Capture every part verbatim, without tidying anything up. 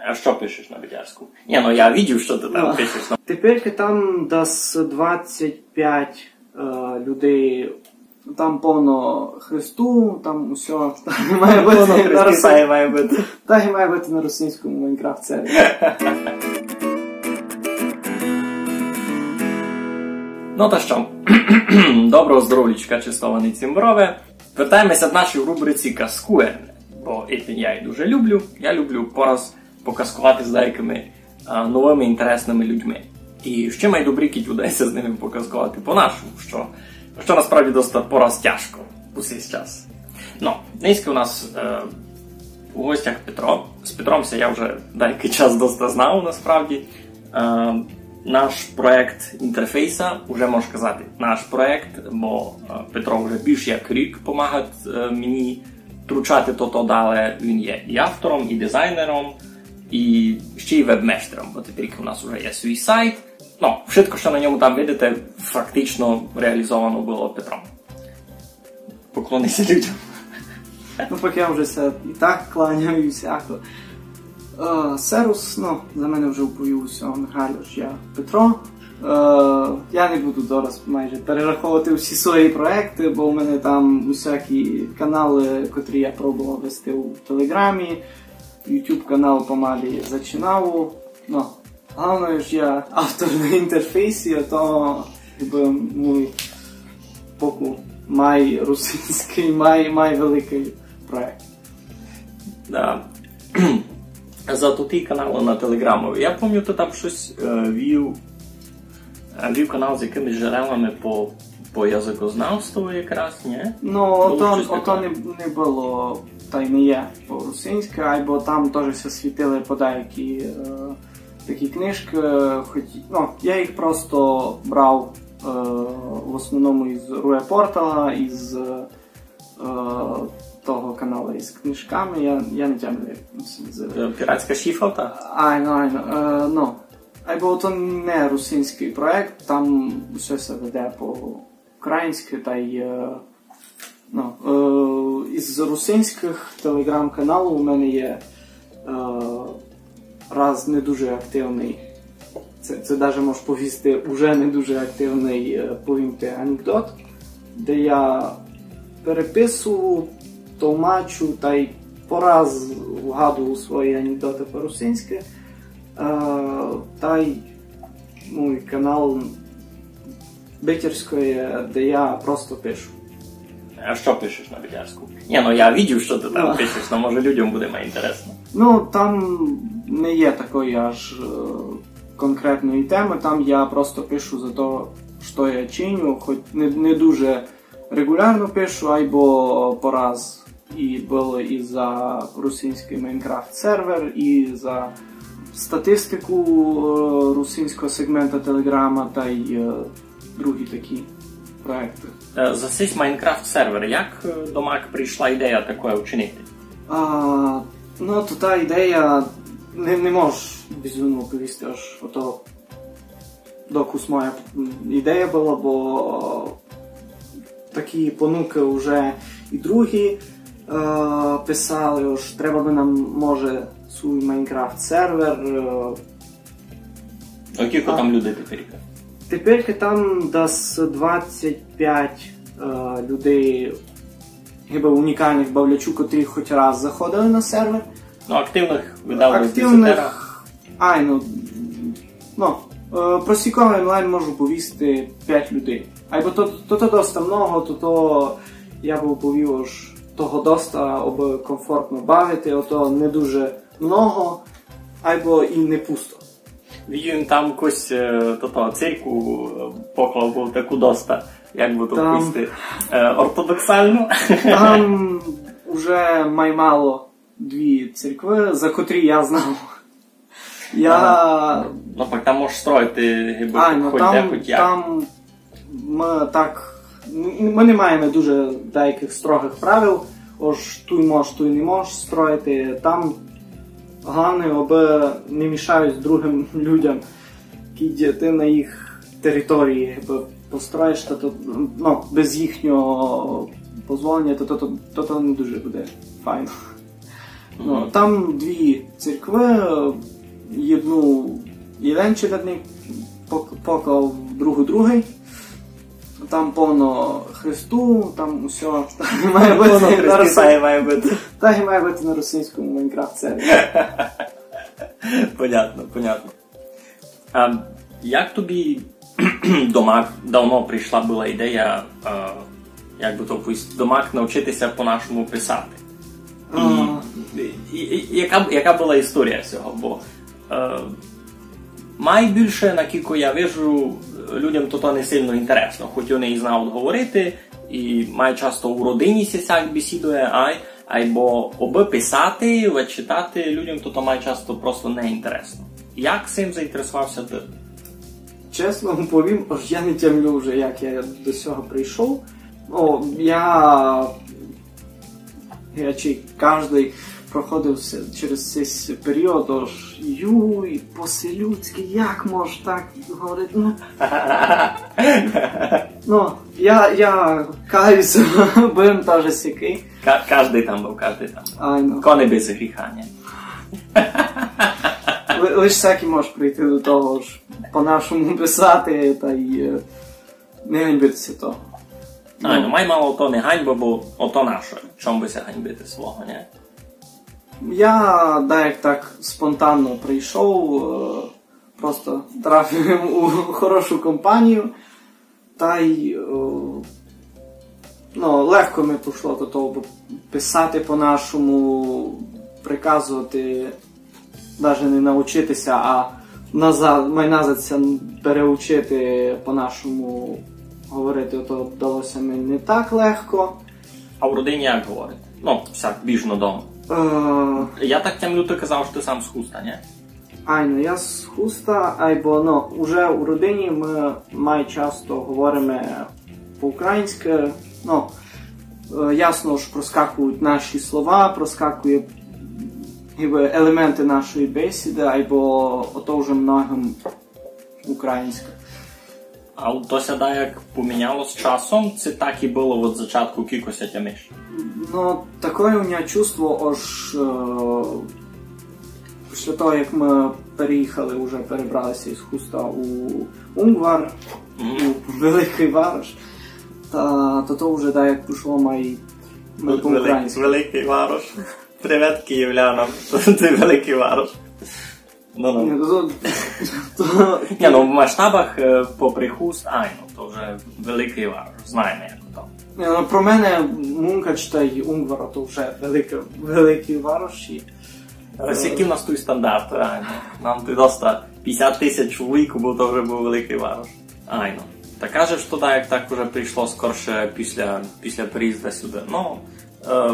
А што пишеш на бедярську? Ні, ну я видів, што ты там пишеш. Ну. Теперь там десь двадцять пять, е, людей. Там повно хресту, там усьо. Там має быти на русин-, та й має быти на русинському Майнкрафт сервері. Ну та што, доброго здоровлічка, честовані цімборове. Вертаєме ся до нашої рубриці Казкуєме, бо і я її дуже люблю. Я люблю пораз показкувати з деякыми, а, новыми інтересними людьми. І ще май добрі, кідь удає ся з ними показкувати по-нашому, што, што насправді доста пораз тяжко у сей час. Ну, нынька у нас, е, у гостях Петро. З Петром ся я вже деякый час доста знав, насправді. Е, наш проєкт Інтерфейса, уже можу казати, наш проєкт, бо, е, Петро вже більш як рік помагать, е, мені тручати тото дале. Він є і автором, і дизайнером, і ще й вебмештером, бо тепер у нас уже є свій сайт. Ну, вшытко, што на ньому там видите, фактично реалізовано было Петром. Поклони ся людям. Ну, пак я вже ся і так кланяв, і всяко. Е, сервус, ну, за мене вже уповів усьо Михайло, ож я Петро. Е, я не буду зараз майже перераховувати всі свої проєкты, бо у мене там усякі каналы, котрі я пробовав вести у Телеграмі. YouTube канал помалі зачинав. Ну, главноє, ож я автор на Інтерфейсі, а то, якбы, мій поку май русинськый, май, май великый проєкт. Да. За тоті каналы на Телеграмови. Я помню, ты там штось, е, вів, е, вів канал з якымись джерелами по, по языкознавству якраз, ні? Ну, ото, ото не, не было, та й не є по-русинськы, айбо там тоже ся світили подаякі, е, такі книжкы, хоч, ну, я їх просто брав, е, в основному із Руепортала, із, е, того канала із книжками, я, я не тямлю, як він ся называє. Е, Піратська шіфалта? Айно, айно, е, ну. Айбо то не русинськый проєкт, там усьо ся веде по-українськы, та й, е, ну, е, із русинськых телеграм-каналів у мене є, е, раз не дуже активный. Се, се даже мож повісти, уже не дуже активный, е, повім ти анекдот, де я переписую, толмачу тай пораз вгадую свої анекдоты по-русинськы. Е, тай мій канал бедярськоє, де я просто пишу. А што пишеш на бедярську? Ні, ну я видів, што ты там пишеш, но може людям буде май інтересно. Ну, там не є такої аж, е, конкретної темы, там я просто пишу за то, што я чиню, хоч не, не дуже регулярно пишу, айбо пораз і было і за русинськый Майнкрафт сервер, і за статистику, е, русинського сегмента Телеграма, тай, е, другі такі проєкты. Е, за сись Майнкрафт сервер, як, е, домак прийшла ідея такоє вчинити? А, ну, то та ідея, не, не можу безумовно повісти, ож ото докус моя, м, ідея была, бо такі понукы уже і другі, е, писали, ож треба бы нам, може, свій Майнкрафт сервер, е. А кілько там людей теперька? Теперька там десь двадцять пять, е, людей, гибы унікалных бавлячув, котрі хоч раз заходили на сервер. Ну, активных, видав, активных, ай, ну, ну, е, про сійко онлайн можу повісти пять людей. Айбо то, то, то доста много, то, то я бы повів, ож того доста, абы комфортно бавити, ото не дуже много, айбо і не пусто. Видів им там якусь, е, тото, церкву, е, поклав быв таку доста, як бы то повісти, е, ортодоксалну. Там уже май мало дві церкви, за котрі я знав. Я... Ага. Ну, пак там можеш строїти, гибы, ай, ну, хоч там, де, хоч як. Там мы так, м, мы не маєме дуже деякых строгых правил, ож туй мож, туй не мож строїти. Там главне, абы не мішають другым людям, кідь ти на їх території, гибы, построїш, та то, ну, без їхнього позволення, то, то, то, то, то не дуже буде файно. Ну, там дві церкви, е, єдну єден челядник пок-, поклав, другу другый. Там повно хресту, там усьо так і має быти. Повно на хресту, русин-, так і має быти. Так і має быти на русинському Майнкрафт сервері. Понятно, понятно. А як тобі домак давно прийшла была ідея, е, як бы то повісти, домак навчити ся по-нашому писати? І, а, і, і яка, яка была історія сього? Бо, е, май більше, накілько я вижу, людям то, то не сильно інтересно, хоч они і знають говорити, і май часто у родині ся сяк бесідує, ай, айбо обы писати, а читати людям то, то май часто просто не інтересно. Як сим заінтересовав ся ты? Чесно вам повім, ож я не тямлю вже, як я до сього прийшов. Ну, я, я чи каждый проходив се-, через сей період, ож юй, по-селюдськи, як мож так говорити? Ну, ну, я, я каюся, быв тоже сякый. Ка-, каждый там быв, каждый там быв. Айно. Ко не без гріха, ні? Ли-, лиш сяк і мож прийти до того, ож по-нашому писати, та й, е, не ганьбити ся того. А, ну, май мало то не ганьба, бо ото наше. Чом бы ся ганьбити свого, ні? Я даяк так спонтанно прийшов, е, просто трафив у хорошу компанію, та й, е, ну, легко ми пішло до того, бо писати по-нашому, приказовати, даже не научити ся, а назад, май назад ся переучити по-нашому говорити, то далося ми не так легко. А в родині як говорите? Ну, всяк біжно дома. Е, я так тямлю, ты казав, што ты сам з Хуста, ні? Айно, я з Хуста, айбо, ну, уже у родині мы май часто говориме по-українськы, ну, е, ясно, ож проскакують наші слова, проскакує, гибы, елементы нашої бесіды, айбо ото вже многым українська. А то ся даяк поміняло з часом, ци так і было од зачатку, кілько ся тямиш? Ну, такоє у мене чувство, ож, е, після того, як мы переїхали, уже перебрали ся із Хуста у Унгвар, у великый варош, та то, то уже даяк пішло май, май по-українськы. Великый варош. Привет київлянам. Ты великый варош. Ну, ну. Ні, то, то... Ні, ну, в масштабах, е, попри Хуст, айно, то вже великый варош, знаєме, як то. Ні, ну, про мене Мункач тай Унгвар то вже великы, великы вароші. Ось які в нас туй стандарты, айно. Нам туй доста пятдесят тисяч чоловік, бо то вже быв великый варош. Айно. Та кажеш, што даяк так уже прийшло скорше після, після приїзда сюды. Ну, е,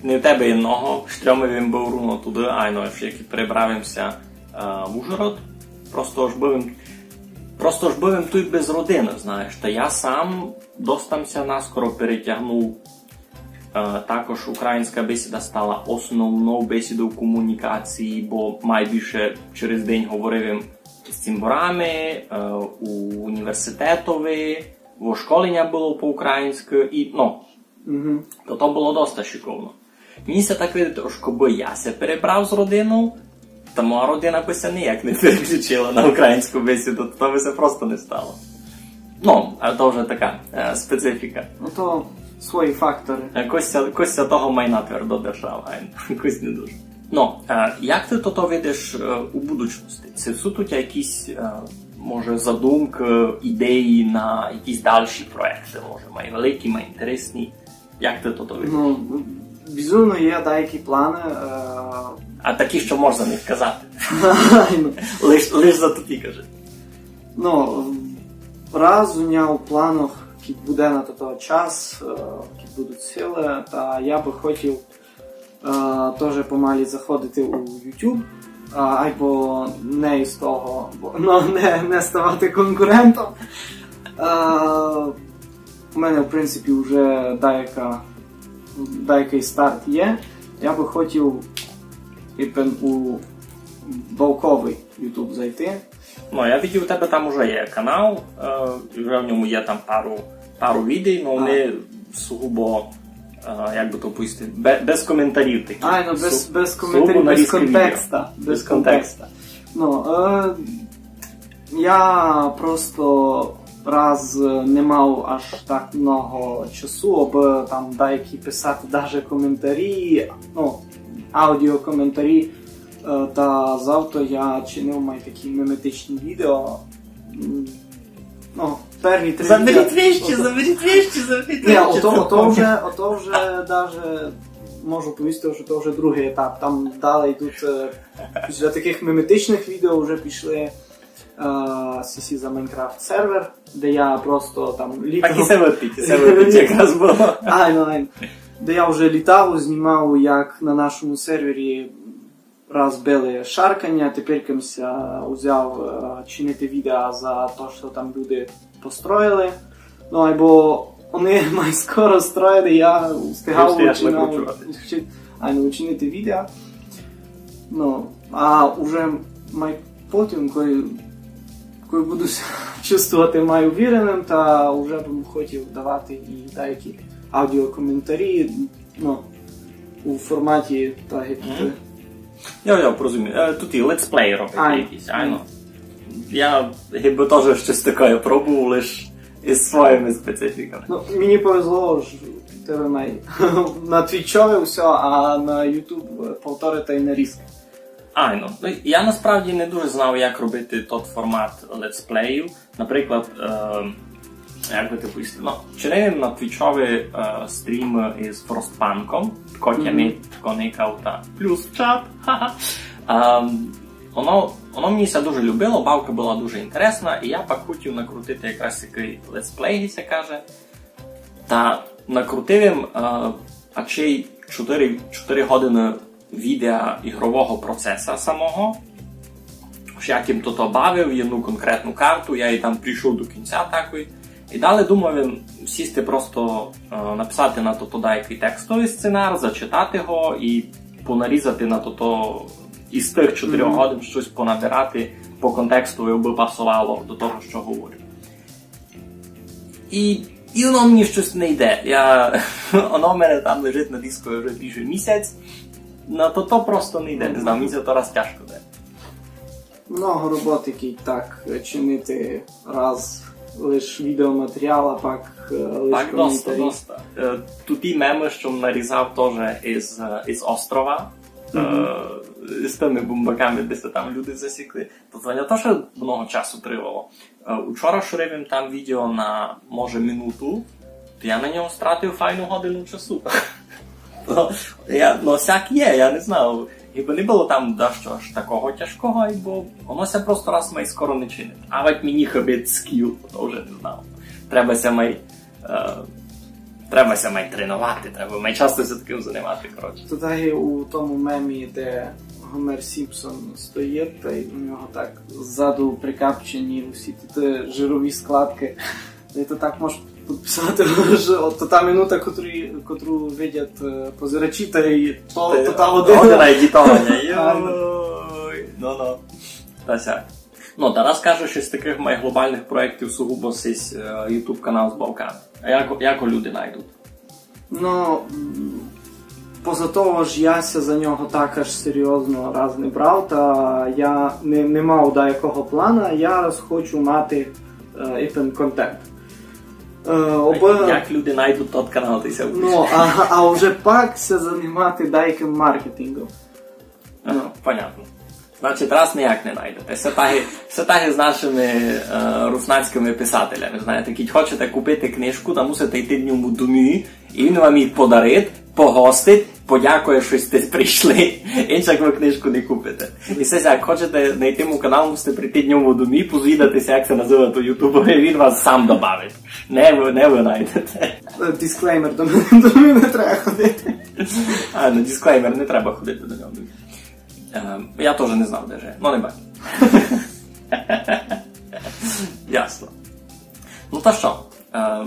не в тебе єдного, з трьома им быв рувно туды, айно, ож як і перебрав им ся, е, в Ужгород. Просто ож быв им, просто ож быв им туй без родины, знаєш. Та я сам доста м ся наскоро перетягнув. Е, також українська бесіда стала основнов бесідов комунікації, бо май більше через день говорив им з цімборами, е, у університетови, во школі ня было по-українськы, і, ну, то, то было доста шиковно. Мені ся так видить, ож кобы я ся перебрав з родинов, та моя родина бы ся ніяк не переключила на українську бесіду, то, то бы ся просто не стало. Ну, а то вже така, е, специфіка. Ну, то свої факторы. Е, Костя, Костя того май натвердо держав, а Костя не дуже. Ну, е, як ты тото видиш, е, у будучности? Ци суть у тя якісь, е, може, задумкы, ідеї на якісь дальші проєкты, може, май великі, май інтересні? Як ты тото видиш? Ну, безумно, є даякі планы, е, а такі, што можна не казати. Айно. Лиш, лиш за тоті кажи. Ну, раз у мене у планах, кідь буде на тото час, е, кідь будуть силы, та я бы хотів, е, тоже помалі заходити у YouTube, а, айбо не із того, бо, ну, не, не ставати конкурентом. Е, У мене, в принципі, вже даяка, даякый старт є. Я бы хотів ипен у бавковый YouTube зайти. Ну, я видів, у тебе там уже є канал, е, і вже в ньому є там пару, пару відео, но вони сугубо, е, е, як бы то повісти, бе-, без коментарів такых. Айно, без, без коментарів, без контекста. Без контекста. Ну, е, я просто раз, е, не мав аж так много часу, абы там даякі писати даже коментарі, ну, аудіокоментарі, е, та завто я чинив май такі меметичні відео. М, ну, перві три відео. Заберіть вещі, заберіть вещі, заберіть вещі. Ні, ото, ото вже, ото вже даже можу повісти, што то вже другый етап. Там далі йдуть, е, після такых меметичных відео вже пішли, е, сесі за Майнкрафт сервер, де я просто там літав. Так і се выпить, і се выпить якраз было. Айно, айно. Де я вже літав, знімав, як на нашому сервері раз били шарканя, тепер ся узяв, е, чинити відео за то, што там люди построїли. Ну, айбо они май скоро строїли, я встигав учинав-, учи-, айно, учинити відео. Ну, а уже май потім, коли, коли буду ся чувствовати май увіреным, та уже бым хотів давати і даякі аудіокоментарі, ну, у форматі та ги-, Мгм. Я, я розумію. Е, туй і летсплей робить якісь, айно. Я гибы тоже штось таке пробовав, лиш із своїми специфіками. Ну, мені повезло, што в тебе май на Твічови всьо, а на YouTube повторы тай нарізкы. Айно. Ну, я насправді не дуже знав, як робити тот формат летсплеїв. Наприклад, е, як бы ти повісти, ну, чинив на Твічови, е, стрім із Фростпанком, котя ми коникав та плюс в чат. Ха-ха. Ем, оно, оно мені ся дуже любило, бавка была дуже інтересна, і я пак хотів накрутити якраз такый летсплей, ги ся каже. Та накрутив им, е, ачей чотири, чотири годины відео ігрового процеса самого. Ож як им тото бавив, єдну конкретну карту, я її там пройшов до кінця такой. І далі думав им сісти просто, е, написати на тото дайкый текстовый сценар, зачитати го і понарізати на тото із тых чотирьох годин штось понабирати по контексту, абы пасовало до того, што говорю. І, і воно мені штось не йде. Я, воно в мене там лежить на дискови вже більше місяць. На то, то просто не йде, не знаю, мені ся то раз тяжко йде. Много роботы, кідь так чинити раз лиш відеоматеріал, а пак, е, лиш коментарі. Пак доста, доста. Е, туй ті мемы, што м нарізав тоже із, е, із острова. Мгм. Е, з тыми бумбаками, де ся там люди засікли. То, то не то, што много часу тривало. Е, учора шурив им там відео на, може, минуту, то я на нього стратив файну годину часу. Ну, я, ну, сяк є, я не знав. Якбы не было там дашто аж такого тяжкого, айбо воно ся просто раз май скоро не чинить. А вадь мені хыбить скіл, то вже не знав. Треба ся май Е, треба ся май треновати, треба май часто ся такым занимати, коротше. То так і у тому мемі, де Гомер Сімпсон стоїть, та й у нього так ззаду прикапчені усі ті, ті жирові складкы. І то так можеш підписати, што от то та минута, котру, котру видять, е, позирачі, та й то, та то та година. Година едітованя. Айно. Йой. Ну, ну. Та сяк. Ну, та раз кажеш, із такых май глобалных проєктів сугубо сись, е, YouTube канал з бавками. А як, як го люди найдуть? Ну, м, поза того, ож я ся за нього так аж серйозно раз не брав, та я не, не мав даякого плана, я раз хочу мати, е, іпен контент. Е, обы- Як люди найдуть тот канал, ты ся... Ну, а, а вже пак ся занимати даякым маркетингом. Ага, ну, понятно. Значить, раз ніяк не найдете. Всьо так і, всьо так і з нашыми, е, руснацькыми писателями. Знаєте, кідь хочете купити книжку, та мусите йти до нього домів, і він вам її подарить, погостить, подякує, што сьте прийшли. Інчак вы книжку не купите. І всьо, як хочете найти мій канал, мусите прийти до нього домів, позвідати ся, як ся называє тот ютубер, і він вас сам добавить. Не вы, не вы найдете. Е, дисклеймер, до мене, до мене не треба ходити. А, ну, дисклеймер, не треба ходити до нього. Е, я тоже не знав, де же. Ну, не бачу. Ясно. Ну та што, е,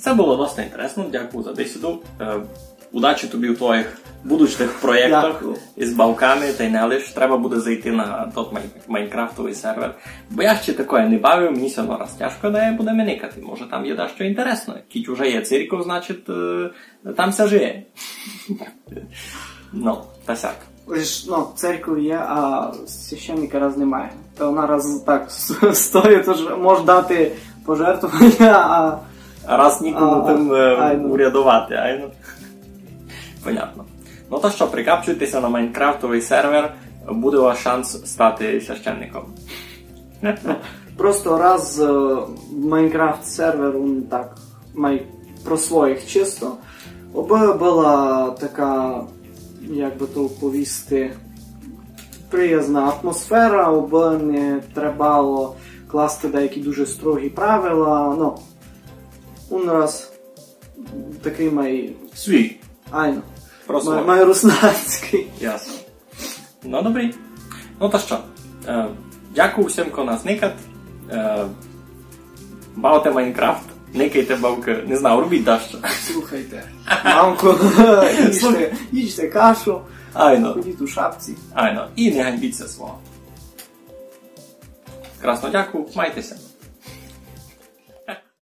се было досить інтересно, дякую за бесіду. Е, удачі тобі у твоїх будучных проєктах із бавками, тай не лиш, треба буде зайти на тот майн-, майнкрафтовый сервер. Бо я ще такоє не бавив, мені ся воно раз тяжко дає буде ми никати. Може, там є дещо інтересне. Кідь уже є церков, значить, е, там ся жиє. Ну, та сяк. Лиш, ну, церква є, а священника раз немає. Та вона раз так с-, стоїть, тож може дати пожертвування, а А раз нікому А, там е, айно. урядовати, айно. Понятно. Ну то що, прикапчуйте ся на майнкрафтовый сервер, буде у вас шанс стати священником. Просто раз е, Майнкрафт сервер, він так май про своїх чисто. Обы была така, як бы то повісти, приязна атмосфера, обы не требало класти деякі дуже строгі правила. Ну, он раз такый май, Свій. айно, Просто май, май руснацькый. Ясно. Ну, добрі. Ну та що? Е, дякую всім, хто нас никат. Е, бавте Майнкрафт, никайте бавкы, не знаю, робіть дещо. Слухайте мамку, їжте, їжте кашу, Айно, ходіть у шапці. айно. І не ганьбіть ся свого. Красно дякую, майте ся.